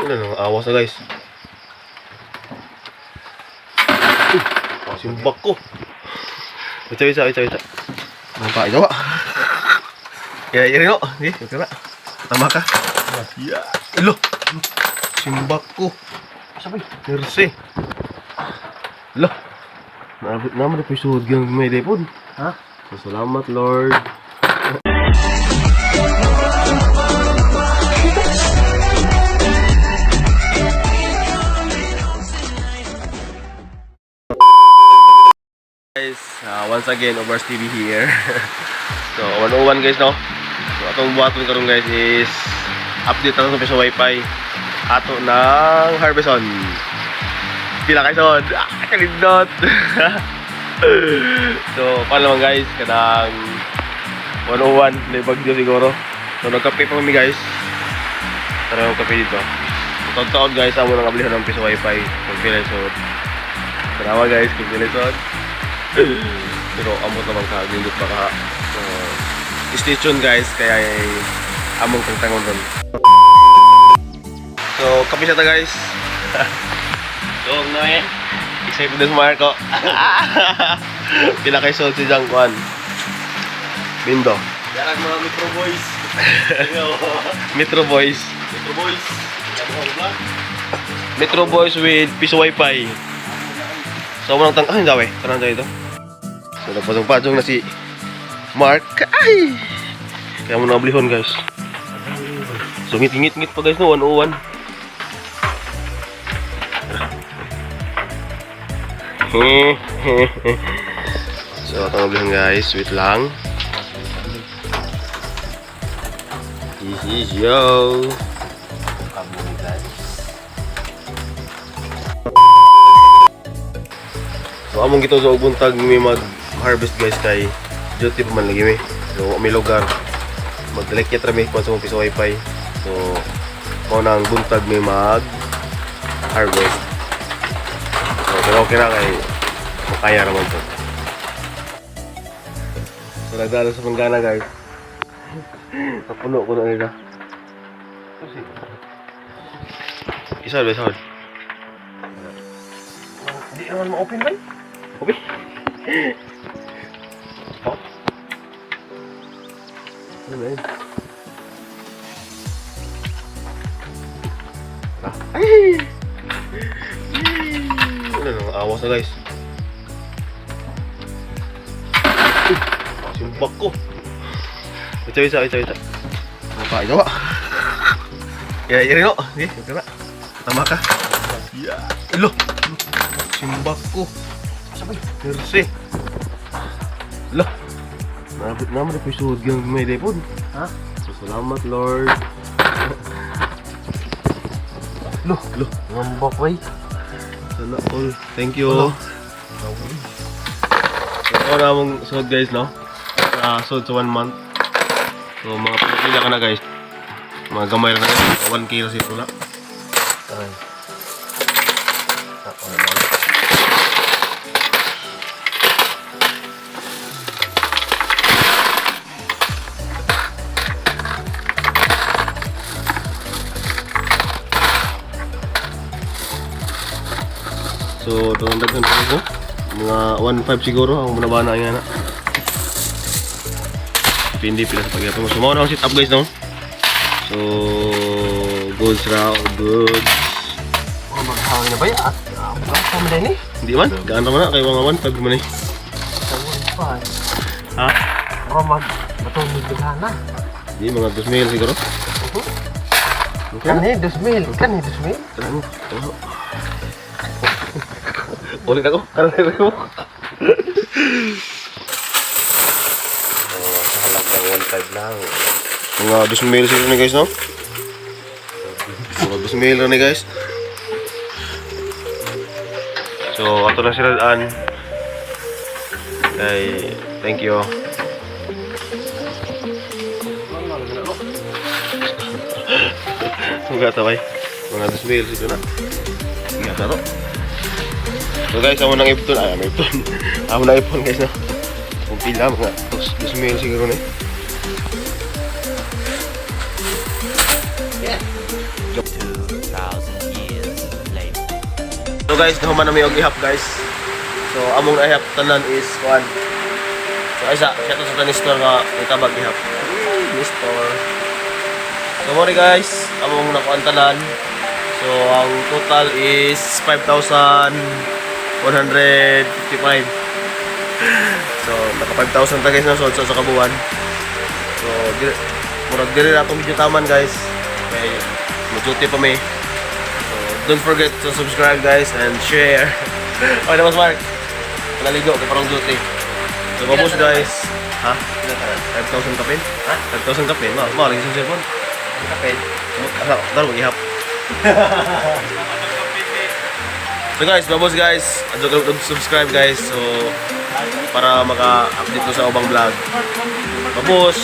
Wala nang awas na, guys. Uy, simbak ko. Wait, wait, wait, wait. Nampak ito. Ya, ya, no. Sige, okay na. Tama ka. Ya. Ilo. Simbak ko. Sabay. Nurse. Lo. Naabot naman na po yung may depon. Ha? So, salamat, Lord. Guys, once again, Overs TV here. So, 101 guys, no? So, atong buhaton karon, guys, is update na sa wifi. Ato ng Harvest on. Pila kay son. Ah, kalindot. So, paano naman, guys, kanang 101, may bagyo siguro. So, nagkape pa kami, guys. Tara, magkape dito. So, taon-taon, guys, amo nang ablihan ng piso wifi. Kung pila so. Tarawa, guys, kung pila so. Pero amot naman ka, nindot pa ka. So, stay tuned, guys, kaya ay among tangtangon ron. So, kape siya ta, guys. Dong na eh. Excited na si Marco. Pila kay Sol si Jang Kwan. Bindo. Yarang mga Metro Boys. Metro Boys. Metro Boys. Metro Boys with piso wifi. So, walang tang... Ay, daw eh. Tanang tayo ito. So, nagpasong-pasong na si Mark. Ay! Kaya mo nablihon, guys. So, ngit-ngit-ngit pa, guys, no? 101. So, itong nablihon, guys. Wait lang. This is yo. So among gito sa buntag may mag-harvest, guys, kay duty pa man lagi mi. So may lugar. Magdalekya ra mi kung sa mong piso wifi. So mao na ang buntag may mag harvest. So pero okay ra kay makaya ra man to. So nagdala sa panggana, guys. Napuno ko na nila. Isa ba isa? Hindi naman ma-open ba? Open? Oh. Ano ba yun? Ah. Ay! Yay! Ano nang awas na, guys. Uy, simbak ko. Ito, isa, isa, isa. Nampak ito. Ya, ya, no. Sige, okay na. Tama ka. Ya. Ilo. Simbak ko. Sabay. Nurse. Lo. Naabot naman na po yung may depon. Ha? So, salamat, Lord. Lo, lo. Ngambok bay. Sana all. Thank you. So, ako na among suod, guys, no? Suod sa one month. So, mga pila ka na, guys. Mga gamay na guys. 1 kilo si tula. Ay. Ah, wala na. So, itong daghan pa ko. Mga 1.5 siguro ang munabana nga na. Depende pila sa pagyapon mo. So, mao na ang set up, guys, no? So, goods ra, goods. Oh, maghawin na ba ya? At kami din eh. Hindi man, gaan naman na kay mga 1.5 man eh. Sa pa. Ha? Bro, mag batong migbigana. Hindi, mga 2,000 siguro. Okay. Kani 2,000, kani 2,000. Tara mo. Tara mo. Ulit ako. Tara na mo. Oh, sa halagang 1.5 lang. Mga 2,000 siguro ni, guys, no? Mga 2,000 na ni, guys. So, ato na sila an. Ay, thank you. Suga taway. Mga 2,000 siguro na. Ingat na to. So guys, amo nang ipon. Ay, amo ipon. Amo na ipon, guys, no? Kung pila, mga 2,000 siguro na eh. 2,000 So guys, nahuman na mi og ihap, guys. So among naihap tanan is kuan. So isa, siya to sa Nestor nga itabag ihap. Nestor. So mao guys, among nakuan tanan. So ang total is 5,155. So naka 5,000 ta, guys, na so sa kabuan. So murag diri na atong video taman, guys. Kay mo duty pa mi. So don't forget to subscribe, guys, and share. Okay na, Boss Mark. Naligo kay parang duty. So babos, guys. Ha? 5,000 kapin? Ha? 5,000 kapin? Ma, ma lagi sa cellphone. Kapin. Asa, daro ihap. So guys, babos, guys. Adto subscribe, guys. So para maka-update ko sa ubang vlog. Babos.